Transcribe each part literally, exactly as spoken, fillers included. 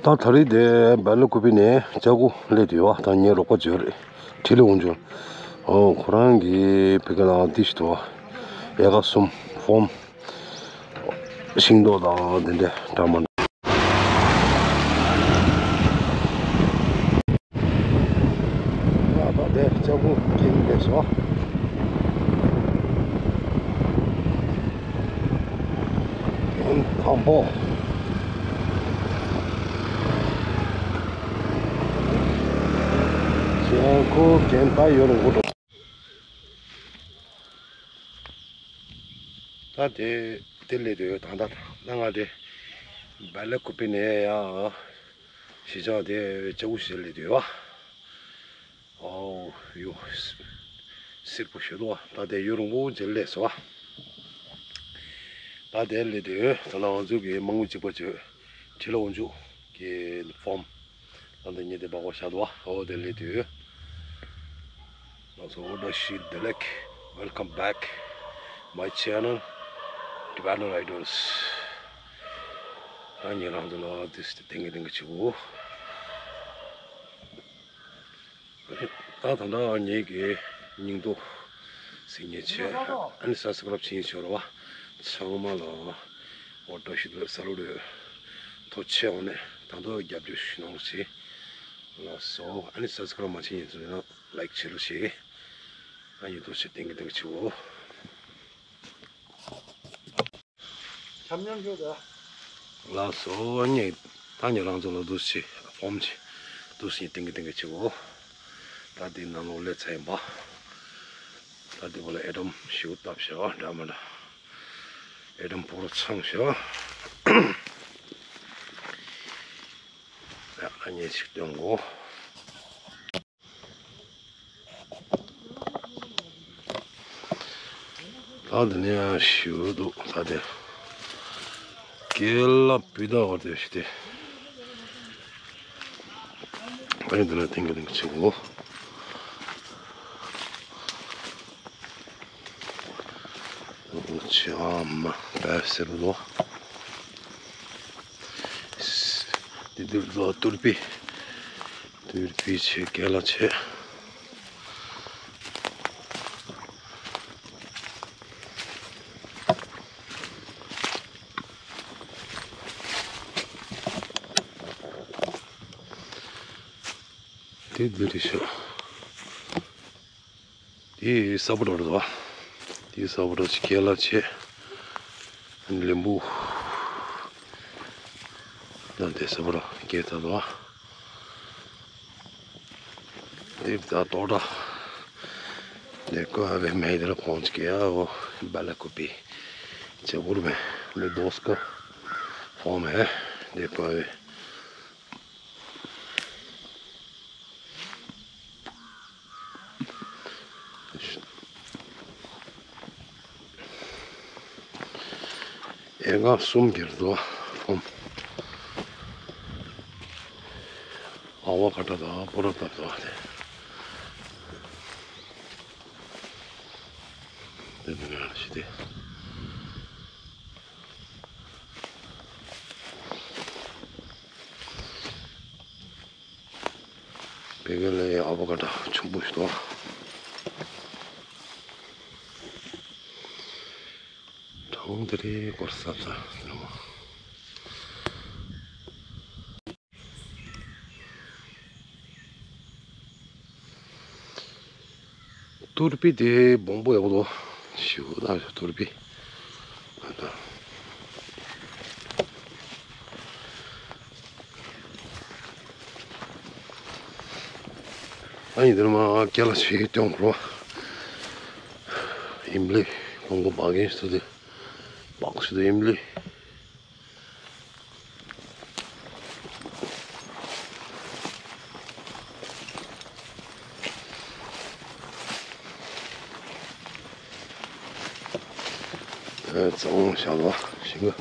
ཨ་ད་རེས་དེ་སྦེ་ལ་ཀུ་པི་ནས་ལྕགས་སྒོ་སླེབས་དུས་བ་དང་ངའི་རོགས་པ་འབྱོར་རེད། ཁྲི་ལོ་འོང་འབྱོར། ཨོ་ཁོ་རང་གིས་བི་ག་ལ་འདི་ཞིག་འདུག་བ། ཨེ་ཀ་གསུམ་ཕོམ། ཤིང་ཏོག་དང་དེ་འདྲ་འདྲ་མི་འདྲ། ད་དེ་ལྕགས་སྒོ་འགྲིམ་བསྡད་སོང་། དང་པོ། ལྕགས་སྒོ་འགྲིམ་པ་ཡོད་རུང་འགྲོ། ད་དེ་དེ་སླེབས་དུས་ད་ལྟ་ད་ང་དེ་སྦེ་ལ་ཀུ་པི་ནས་ཡང་གཞིས་ཆགས་དེ་ལྕགས་སྒོ་ཞིག་སླེབས་དུས་བ། ཨོ་ཡོ། སེར་པོ་ཞིག་འདུག་བ། ད་དེ་ཡུན་རིང་པོ་ཅིག་སླེབས་སོང་བ། ད་དེ་སླེབས་དུས་ད་ལྟ་ང་ཚོ་གི་མང་པོ་གཅིག་པ་ཅིག་ཁྲི་ལོ་འོང་འཇུག་གི་ཕོམ། ད་ལྟ་ཉིན་དེ་འབག་པ་བཞག་འདུག་བ། ཨོ་དེ་སླེབས་དུས། ང་ཚོ་ཨོ་ད་ཤི་བདེ་ལེགས། Welcome back my channel, Tibetan Riders. ད་ཉེ་རང་ཚོ་ལ་དེ་སྟེང་གི་སྟེང་གི་ཆུ་བོ། ད་ད་ལྟ་ངེད་ཀྱི་སྙིང་དོ་ཟིན་ཉེ་ཆེ་ཨ་ནི་སབ་སི་ཀ་རབ་བྱེད་ཉེ་ཆེ་ར་བ་ཚང་མ་ལ་ཨོ་ད་ཤི་བདེ་ལེགས་ས་ལོ་རེ་ཐོ་ཆེ་འོང་ནས་ད་དུང་རྒྱབ་སྐྱོར་ཞུ་གནང་རོགས་བྱེད། ལགས་སོ། ཨ་ནི་སབ་སི་ཀ་རབ་མ་བྱེད་ཉེ་ཚོ་ཡིན་ན་ལའིཀ་བྱེད་རོགས་བྱེད། ཨ་ཡིན་དོ་ཆེ་ཏེང་གི་ཏེང་གི་ཆེ་བོ། ཁྱམས་མཉམ་ཞུ་ད། ལགས་སོ། ངས་ད་ཉེ་རང་ཚོ་ལ་འདུག་སེ་ཕོམ་ཆེ་འདུག་སེ་ཏེང་གི་ཏེང་གི་ཆེ་བོ། ད་དེ་ནང་ལོགས་ལས་ཚ་ཡིན་པ། ད་དེ་བོ་ལ་ཨེ་ཏོམ་ཞིག་བཏབ་ཤག་འདྲ་མི་འདྲ། ཨེ་ཏོམ་ཕོ་རོ་ཚང་ཤག་ཡ་ཨ་ཉེ་ཞིག་སྟོན་གོ། ད་འདི་ནས་ཡང་ཞུ་འདུག་ད་དེ། ཀེ་ལ་པི་ད་བར་དེ་ཞི་དེ། ད་ཡིན་འདི་ནས་ཏེང་གི་ཏེང་གི་ཆེ་བོ། ཆེ་ཨ་མ་པ་སེ་རུ་ལོ། དེ་དུར་ལོ་ཏུར་པི། ཏུར་པི་ཆེ་ཀེ་ལ་ཆེ། དེ་འདི་རེད་ཤག་དེ་ས་པོ་ཊ་རེད་དོ། དེ་ས་པོ་ཊ་ཆེ་ཀེ་ལ་ཆེ། ལེམ་བུ། ད་དེ་ས་པོ་ཊ་ཀེ་ད་དོ། དེ་ད་ཏོག་ད། དེ་ཀོ་ཨ་བེ་མེ་དེ་ར་ཁོང་ཅིག་ཡ་བོ་སྦེ་ལ་ཀུ་པི། ཅེ་བུར་མེ་ལེ་དོ་སྐ་ཧོ་མེ་དེ་ཀོ་ཨ་བེ། ཨེ་ཀ་གསུམ་གྱི་རྡོ་ཕོམ། ཨ་བ་ཀ་ཏ་དང་པོ་ར་ཏ་དང་དེ། དེ་འདི་ནས་ཞི་དེ། བེ་ག་ལའི་ཨ་བ་ཀ་ཏ་ཆུང་པོ་ཞིག་འདུག་གྲོང་དེ་རེད་སྐོར་ས་ས་ཟེར་མོ། ཏུར་པི་དེ་སྦོམ་པོ་ཡག་པོ་འདུག་ཞིའུ་ད་ཏུར་པི། ཨ་ཡིན་དེར་མ་ཀེ་ལ་ཆེ་སྟོན་འགྲོ། ཨིམ་ལི་སྦོམ་པོ་འབག་གིན་ཞིག་དེ། འབག་ཞིག་དེ་ཨིམ་ལི། ཨེ་གཙང་བོ་ཤར་བ་ཞིག་གི།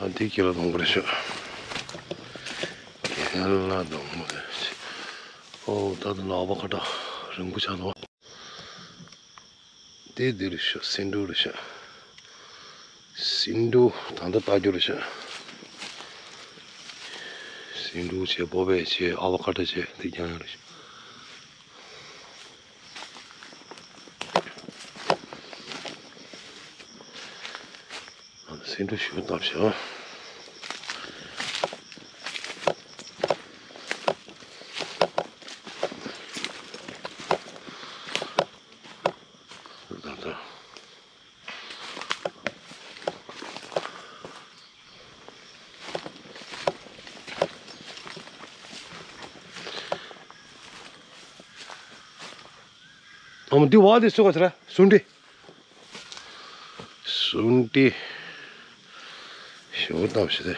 ཨ་འདི་ཀེ་ལ་སྡོང་པོ་རེད་ཤག་ཀེ་ལ་སྡོང་པོ་རེད། ཨོ་ད་ད་ལ་ཨ་བ་ཀ་ཏོ་རིང་པོ་ཆགས་འདུག་དེ་འདི་རེད་ཤག་སེང་འབྲུག་རེད་ཤག་སེང་འབྲུག་ད་ལྟ་ལྟ་རྒྱུ་རེད་ཤག་སེང་འབྲུག་བྱས་སྤོ་བོ་བྱས་ཨ་བ་ཀ་ཏོ་བྱས་དེ་རྐྱང་ཡང་རེད་ཤག་སེང་འབྲུག་ཞུ་བཏབ་ཤག་ད་ད། ཨ་མ་འདི་བ་དེ་སུ་ག་ཟེར་ར་སུ་འདི། སུ་འདི། ཞོ་བཏབ་ཤི་དེ།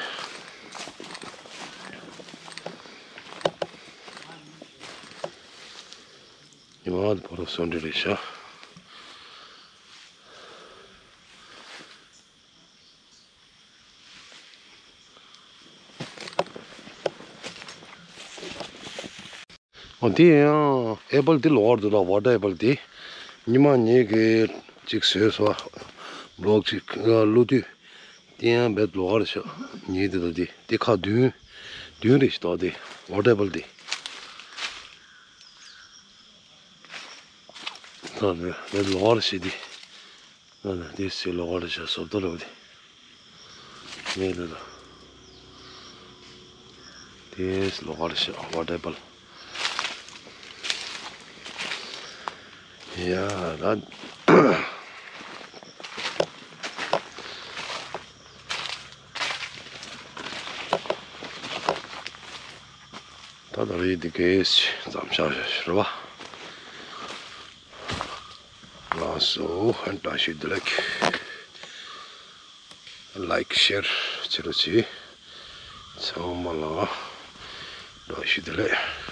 ཉི་མ་དེ་བོ་རོ་སུ་འདི་རེད་ཤག་ཨོ་དེ་ཡང་ཨེ་པལ་དེ་ལོག་གར་འདུག་ལ་ཝ་ཊར་ཨེ་པལ་དེ། ཉི་མ་ཉིས་ཀྱི་གཅིག་བཟོས་སོ། བི་ལོག་གཅིག་བླུགས་དུས། དེ་ཡང་བེད་ལོག་གར་ཤག་ཉིས་དེ་དང་དེ་དེ་ཁ་བདུན། བདུན་རེད་ཤག་ཏོ་དེ་ཝ་ཊར་ཨེ་པལ་དེ། ད་བེད་ལོག་གར་ཤག་དེ། ཨ་ནི་དེ་སི་ལོག་ག་རེ་བྱ་སོབ་ཏོ་རེ་བ་དེ། ངས་འདི་ལ། དེ་སི་ལོག་ག་རེ་བྱ་ཝ་ཊར་ཨེ་པལ། ཡ་ད། ད་ད་རེད་འདི་གས་ཙམ་བཞག་རེད་བ། ལགས་སོ། བཀྲ་ཤིས་བདེ་ལེགས། ལའིཀ་ཤེར་བྱེད་རོགས་གྱིས། ཚང་མ་ལ་བཀྲ་ཤིས་བདེ་ལེགས།